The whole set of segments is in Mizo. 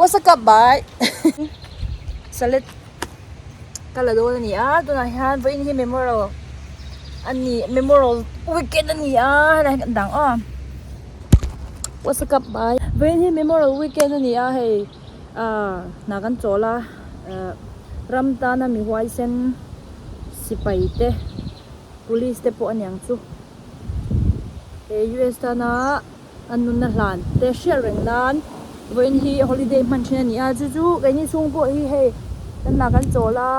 What's up bhai salad ka la dawn a ni a tunah hian vawiin hi memorial a ni memorial weekend a ni a helai hi kan dang aw what's up bhai vawiin hi memorial weekend a ni a hei ah hna kan chawl a ah ram tana mi huaisen sipai te police te pawh a niang chu he U_S tana. An nunna hlan te hriat reng nan vawiin hi holiday hman thin a ni a, chu chu keini chhung pawh hi hei kan hnah kan chawl a,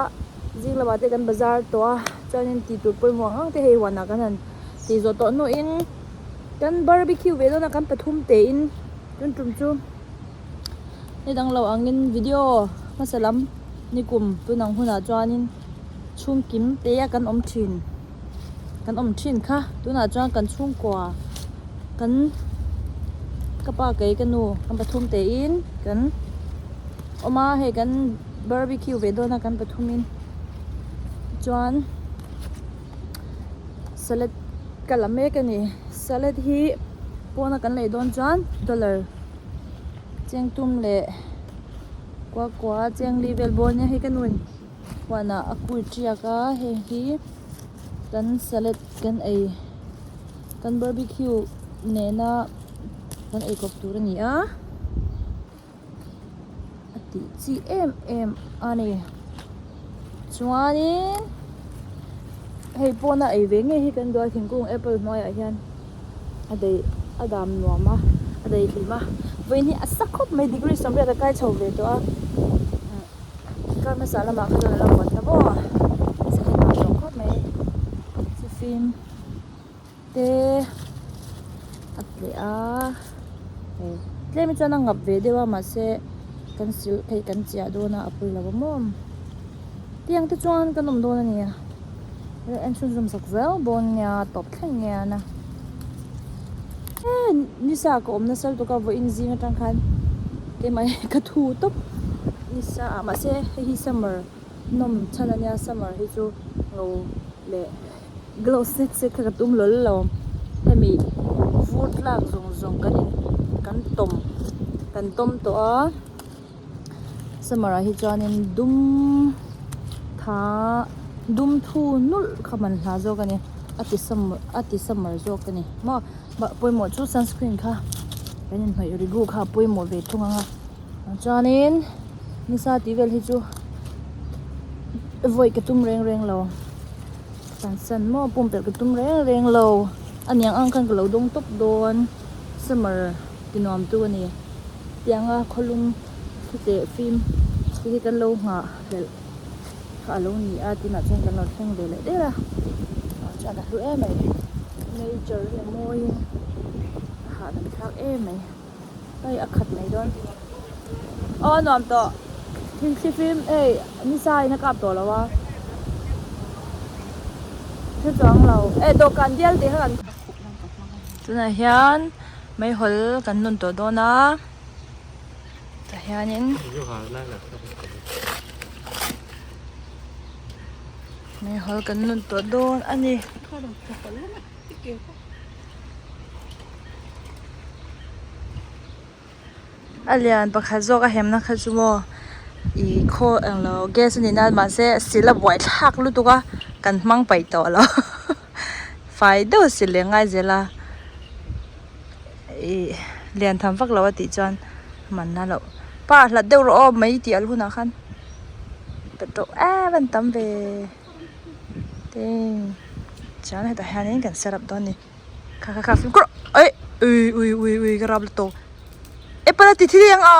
zing lamah te kan bazar tawh a, chuanin tih tur pawimawh ang ang te hei huanah kan han tih zawh tawh hnuin kan barbecue ve dawn a kan pathum tein tun tum chu ni dang lo angin video hmasa lam ni kum tun ang hunah chuanin chhungkim te a kan awm thin. Kan awm thin kha tunah chuan kan chhungkua kan ka pa kei ka nu kan pathum tein kan awm a hei kan barbecue ve dawn a kan pathum in chuan salad ka la mek a ni salad hi pawn a kan lei dawn chuan dollar chengtum leh kua kua chengli vel bawr nia hei ka nu in. Huanah a kui tiak a heng hi kan salad kan ei kan barbecue nena kan ei kawp tur a ni a a tih chi em em a ni chuanin hei pawna ei ve ngei hi kan duh a thingkung apple hnuaiah hian a daih a dam nuam a a daih hlim a vawiin hi a sa khawp mai degree 80 a kai chho ve tawh a. Kar hmasa lamah kha chuan a lo vawt ta bawk a second ah tawh khawp mai chu fim te a tleh a hei tlem hi chuan a ngap ve deuh a mahse kan sil theih kan chiah dawn a a pawi lo a maw tiang te chuan kan awm dawn a ni a en chhunzawm sak zel dawn nia tawp thleng nge a nisa ka awm nasa lutuk a vawiin zing atang khan keimah hi ka thu tawp nisa ah mahse hei hi summer nawm chhan ania summer hi chu ngo leh glow set set kha ka tum hlawl lo hemi vur tlak zawng zawng kan in kan tawm kan tawm tawh a summer ah hi chuanin dum tha dum thu nulh kha man hla zawk a ni a ti summer a ti summer zawk a ni maw pawimawh chu sunscreen kha kan inhnawih rigu kha a pawimawh ve thung ang a chuanin nisa tih vel hi chu vawi ka tum reng reng lo bansan maw pumpelh ka tum reng reng lo a niang ang khan ka lo dawng tawp dawn summer ti nuam tu a ni. Tianga khawlum thi teh fim te hi kan lo nghah hlelh kha a lo ni a tunah chuan kan lo thleng ve leh der a ah chuan a hlu em mai nature hi a mawiin a hahdam thlak em mai hei a khat mai dawn aw a nuam tawh thil thli fim hei nisa in a kap tawh lo a hre chuang lo eh dawhkan bial tih kha kan tunah hian. Meihawl kan nun tawh dawn a tah hianin meihawl kan nun tawh dawn a ni. A lian pakhat zawk a hemna kha chu maw ih khaw englo gas a ni na mahse sil a buaithlak lutuk a kan hmang paih tawh lo. Fai deuh a sil leh ngai zel a ih lian tham vak lo a tih chuan man na loh pa hlat deuh rawh aw mai tih al hunah khan petrol em an tam ve teng chuan hetah hianin kan set up dawn a ni kha kha kha fimkhur aih ui ui ui ui ka rap lutuk apple a ti thil ang a.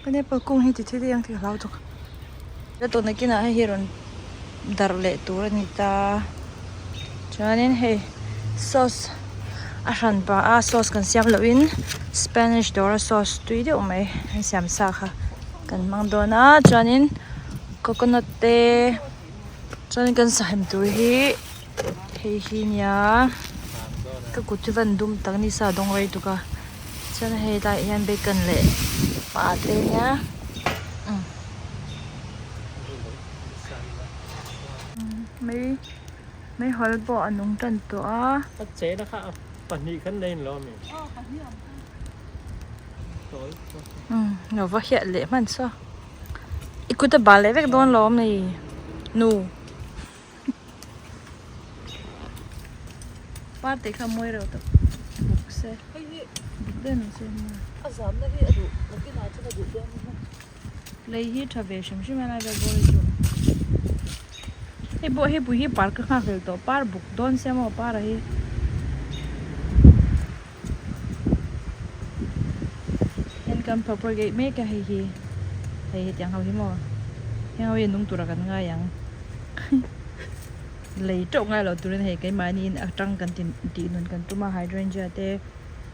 Kan apple kung hi ti thil ang tih ka hlau tuk a tawh nakinah hei hi rawn darh leh tur a ni ta chuanin hei sauce a hran pah a sauce kan siam loh in spanish dawra sauce tui deuh mai an siam sa kha kan hmang dawn a chuanin coconut te chuanin kan sahem tur hi hei hi nia ka kut hi van dum tak ni sa dawng rei tuk a. Chuan hei tlaiah hian bacon leh pa te nia umm mei meihawl pawh a nung tan tawh a. A chena kha pahnih khan nei in lo ami? Umm lo va hiah leh hman saw. I kut a bal leh vek dawn lo awm nei nu. Parte kha mawi reuh tawp buk se. Buk daih mai se. A zamna hi a duh nakinah chuan a duh dawn a. Lei hi tha ve hrim hrim a lai vel bawr hi chu. Hei pawh hei pui hi par ka nghak hlel tawh par buk dawn sia maw par a hi. Heng kan propagate mek a hei hi hei hetiang ho hi maw heng ho hi a nung tura kan ngai ang lei teuh ngai loh turin hei keimahniin atang kan tih nun kan tum a hydrangea te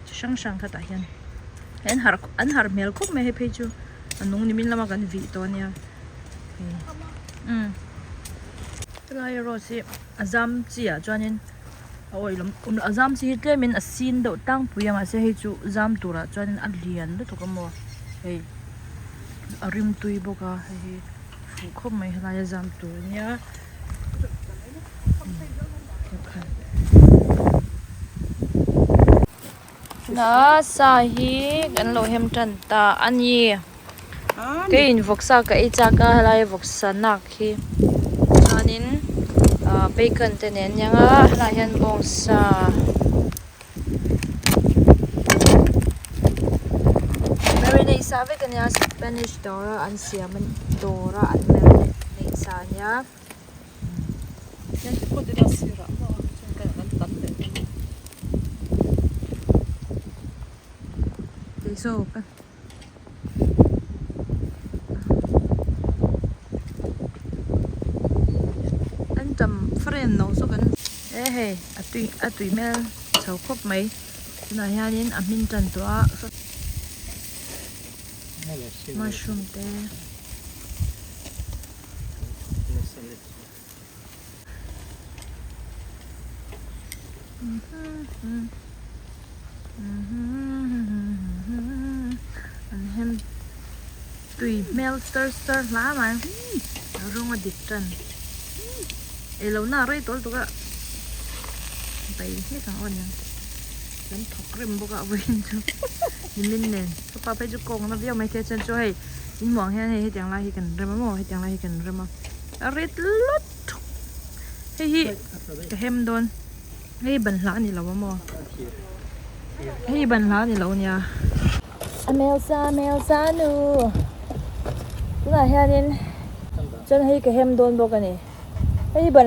chi hrang hrang khatah hian an harh an harh hmel khawp mai hei phei chu a nung nimin lama kan vih tawh ania hei umm helai rose hi a zam chi ah chuanin a awih lawm a zam chi hi tlemin a sin deuh tlangpui a mahse hei chu zam turah chuanin a lian lutuk a maw hei a rimtui bawk a hei hi fuh khawp mai helai a zam tur ania. Sa hi kan lo hem tan ta a ni keiin vawksa ka ei chak a helai vawksa nak hi chuanin ah bacon te nen aniang a helaiah hian bawngsa marinate sa vek ania spanish dawr a an siam a dawr a an marinate sa ania. Antam frame no chu kan e hei a tui a tui hmel chho khawp mai tunah hianin a hmin tan tawh a mushroom te. An hem tui hmel sir sir hla mai rawng a dik tan ei lo na rei tawh lutuk a bai hlek ang aw niang kan thawk rem bawk a vawiin chu nimin nen ka pa phei chu kawng na viau mai thei a chuan chu hei in hmuh ang hian hei hetiang lai hi kan rem a maw hetiang lai hi kan rem a a rit lut hei hi ka hem dawn hei hi banhla a ni lo a maw hei hi banhla a ni lo ania a hmelsa hmelsa nu tunah hianin chuan hei ka hem dawn bawk a ni hei hi ban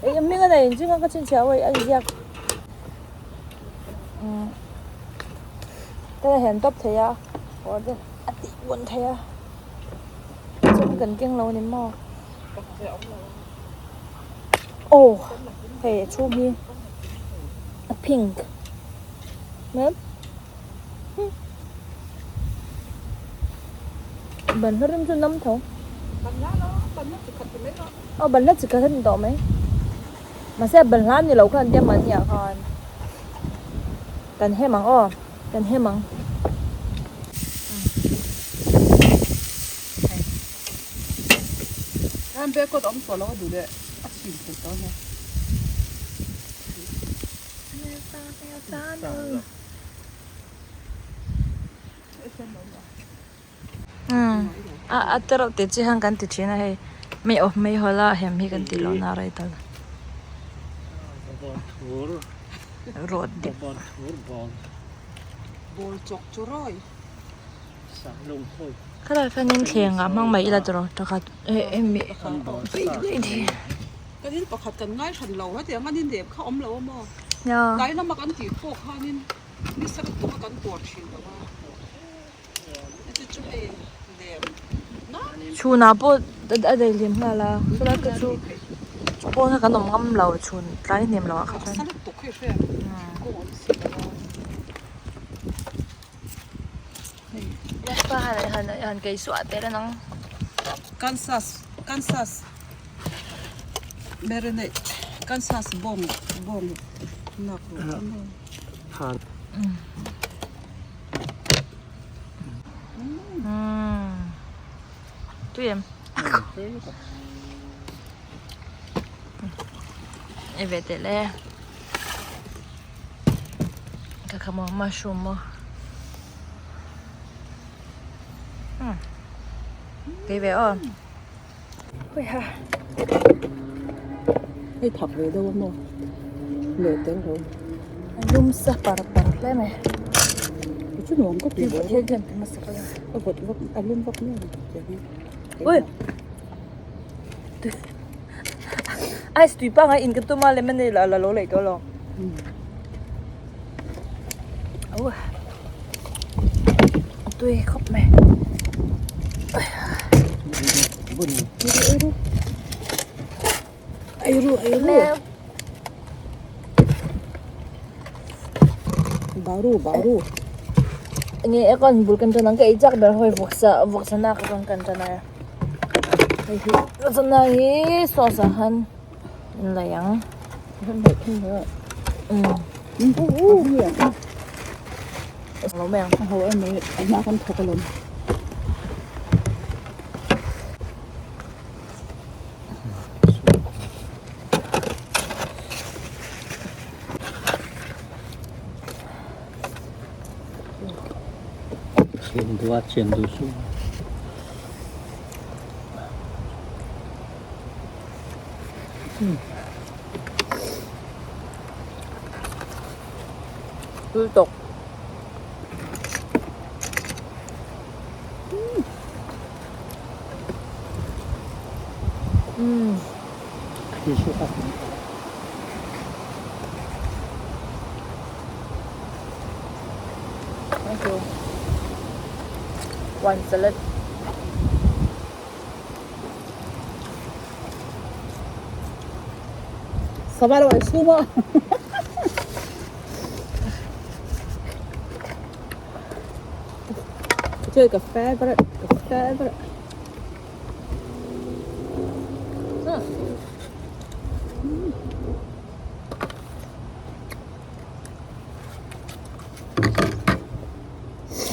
hei a hming a nei engtin nge ka chhinchhiah awih a inziak umm ka hem tawp thei a kawr te a tih bun thei a. Chuan kan keng lo a ni maw? Aw hei a chhung hi a pink hmel banhla rim chu nam tho aw banhla chi khat a ni tawh mai mahse a banhla a ni lo khan tia mahni ah khan kan hem ang aw. Kan hem ang. Kan be kawt awm tawh lo a duh leh a chhim thei tawh ania. A a te reuh tih chi hian kan ti thin a hei mei awp mei hawl a hem hi kan tih loh na rei tal. Rawt dip. Khalai khanin thleng ah hmang mai ila tawrh takhat hemi Chhunah pawh a daihlim nghal a chulai te chu pawn kha kan awm ngam lo chhun tlai hnem loh ah kha chuan han kei suah tel a nang. Kansas Kansas marinate Kansas bawng bawng nak rawh. Tui em? Ei ve teh le. Ka kha maw mushroom maw. Tui ve aw. Hui ha. Hei thak ve deuh a maw? Leh tel lo. A lum sa par par hle mai. Chu chu nuam ka ti ve. Thil hian hmasa ka la. A vawt vak a lum vak mai ang tiang hi. Ui. Ice tui pangai in ka tum a lemonade la lo lei tawh lo. Tui khawp mai. Baru baru. Nge akan bul kan tan ang ka ei chak ber hawi vawksa vawksa nak atang kan tan a. Hei hi vawksa nak hi sauce ah khan an lei ang. Lo mai ang. A ho em mai a hma kan thawk alawm. Tui tawk. Thank you. One salad. Sava lo ai sum a. Chơi cà phê với cà phê với.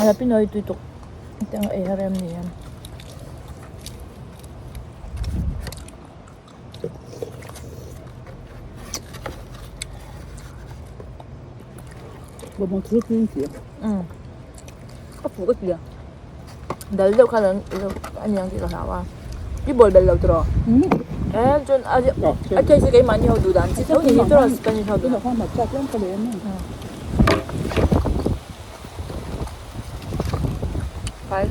Ala Pinoy tui tuk tiang ei a rem ni hian. Bawng thil tui ti. A phu ka ti a. Dal deuh khan an a niang tih ka hlau a. I bawl bel lo tiraw? E chuan a a case hi keimahni ho duh dan chi tho ni hi tiraw Spanish ho duh dan. Fai.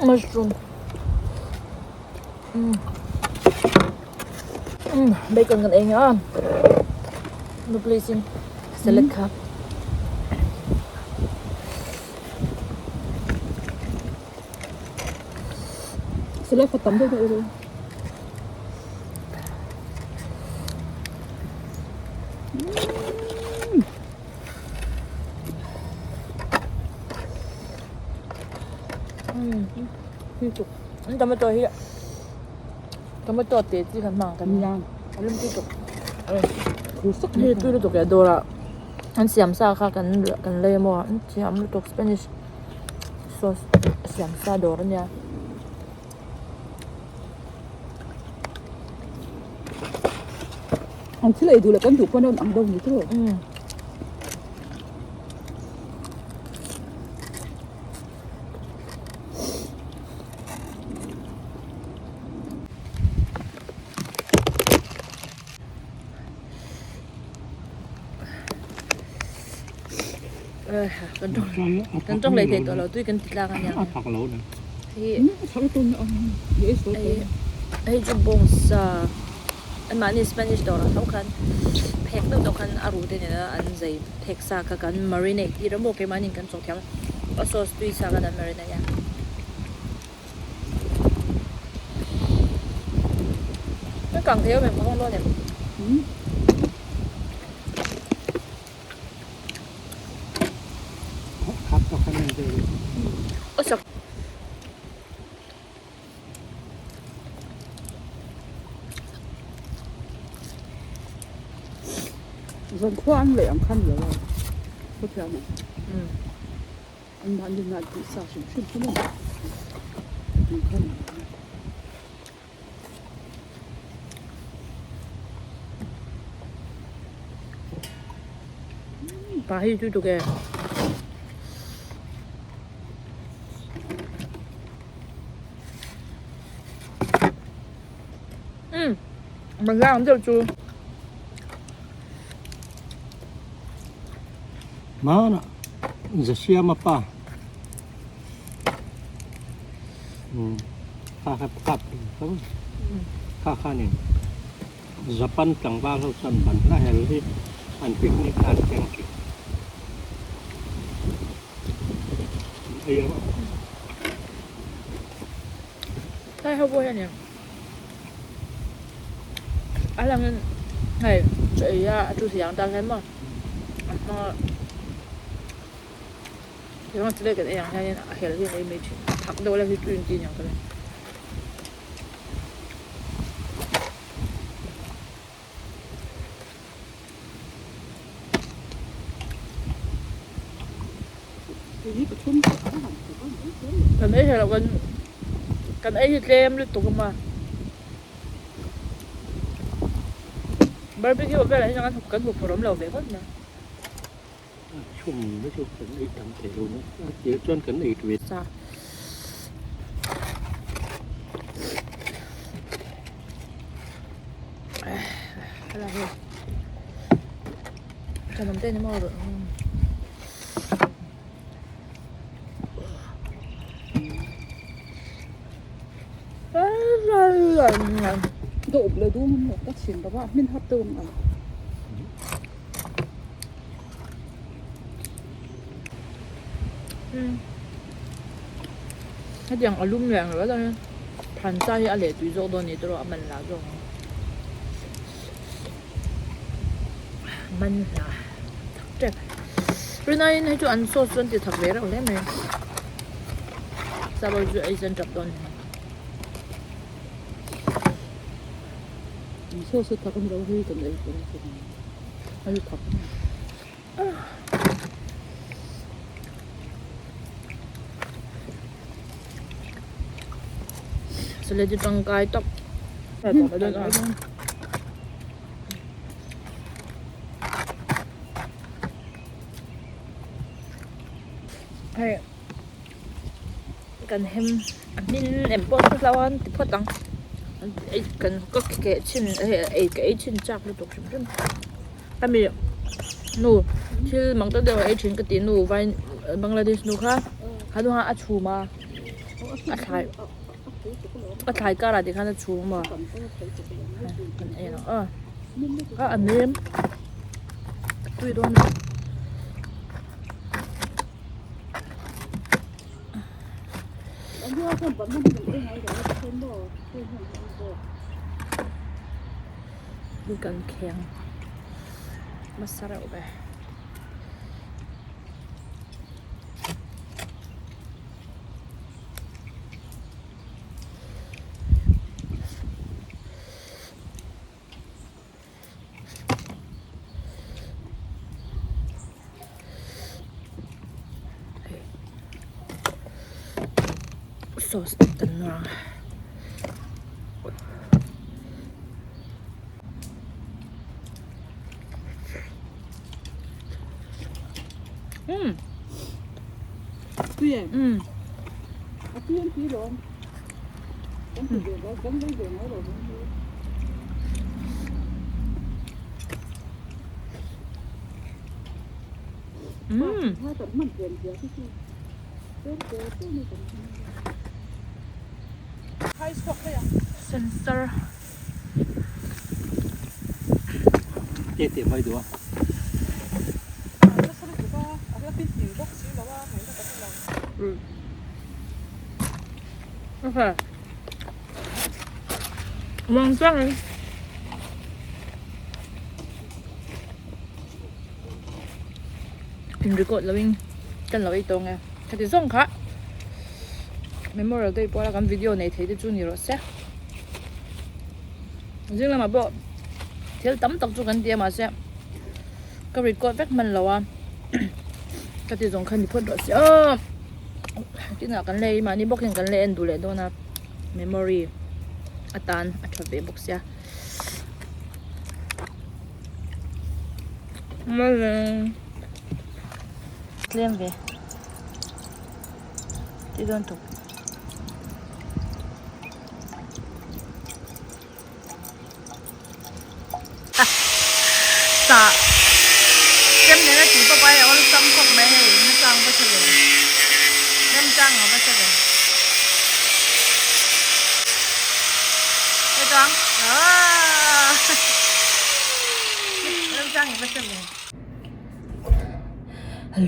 Mushroom. Bacon kan ei nghe a. Nu please in salad kha. Salad kha tam deuh deuh ru. Tomato hi tomato te chi kan hmang kan nia a lum tui tuk hei tui lutuk leh dawrah an siam sa kha kan kan lei amaw an siam lutuk spanish sauce siam sa dawr ania. An thil ei duh leh kan duh pawn a ang deuh ni tawh. Kan tawng leh thei tawh lo tui kan ti tlak a nia. Hei chu bawngsa anmahni Spanish dawrah tho khan phek deuh deuh khan a ruh te nena an zai phek sa kha kan marinate tir a maw keimahni kan chawk thiam a sauce tui sa khan an marinate a. Kan kang thei awm em ka hawng dawn em? Zan khua an leh ang khan lo a khawthiam ang an mahni ngai tih sa hrim hrim kha maw ang khan. Pa hi tui tuk e. Umm man hla ang deuh chu. Hmanah Zasiama pa umm kha kha kap kha khanin Japan tlangval ho chuan ban hla hel hi an picnic na an keng thin. An ei ang a. Tlai ho pawh hian in a langin hei chaw ei a a tu thei ang tan hian maw an hmang a tichuan chile kan ei ang hianin a hel hi an ei mai thin thak deuh la hi chu inti aniang ka ring. Kan ei theih loh kan kan ei hi tlem lutuk a maw barbecue velah hian kan hmu phawrh awm lo ve ngawt mai. Chhum na chu kan ei tam thei lo na a tir chuan kan ei ve. Sa. Hala hei. Thenawm te ni maw rawh. Dawp le dum ka chhin ta ba min hap te ang. Hetiang a lum leh ang ringawt a phancha hi a leh tui zawk dawn ni tawh a man lah zawk ang man hla thak tep rinaiin hei chu an sauce chu an ti thak ve reuh hle mai sap ho chu ei sen tap dawn ni. An sauce a thak a ni lo hei kan ei tur a thak ang hei thak a ni. Salad hi tangkai tak hei kan hem a hmin em pawh hre hlau a ti phawt ang ei kan ka keh chhin ei ka ei chhin chak lutuk hrim hrim ami nu thil mang deuh deuh a ei thin ka tih nu vai Bangladesh nu kha kha nu kha a chhum a a thlai a thlai karah te khan a chhum a maw kan en ang aw a a nem a tui dawn a. Kan kheng hmasa reuh ve. Sauce kan nuar ang. Umm. Tui em? Umm. A tui an tui lawm. Kan ti ve lo, kan lei ve ngai lo dawn hi. Umm. Tha kan hman tlem zia khi chu. Tlem te te ni kan hman. Khai chhuak daih ang. Sensor. Te te mai duh a. Ok. Muang chuangin. In record lovin kan lo ei tawng e. Khati zawng kha Memorial Day pawh la kan video nei thei te chu ni rawh se. Zing lamah pawh thil tam tak chu kan ti a mahse ka record vek hman lo a ka ti zawng kha ni phawt rawh se aw tinah kan lei mahni bawkin kan lei en duh leh dawn a memory atan a tha ve bawk sia. tlem ve ti dawn tuk. Tah chem nena tih pawh ai a awlsam khawp mai hei nachang va hre ve remchang a va hre ve hei chuang aaa remchang i va hre ve.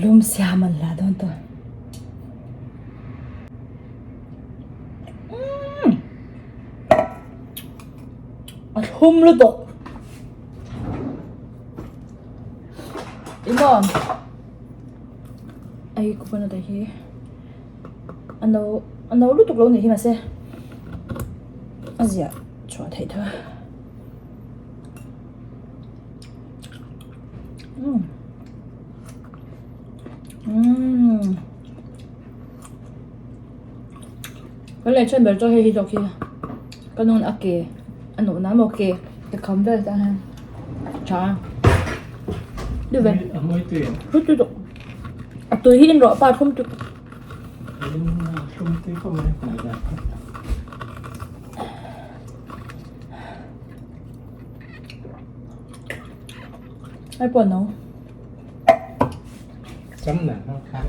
Lum siam an la dawn tawh. A thlum lutuk. Emaw ai coconut ah hi a no a no lutuk lo nih hi mahse a ziah chhuah theih tho a. Umm umm kan leh then ber chu hei hi zawk hi ka nawn a ke a nawh na maw ke ka kham vel tah hian tha a ni A mawi tui em? Tui tui tawh a tui hi in rawh pa thlum tui Thlum tui khawp mai mai dan. Ai pawh no. Chấm nè nó khá.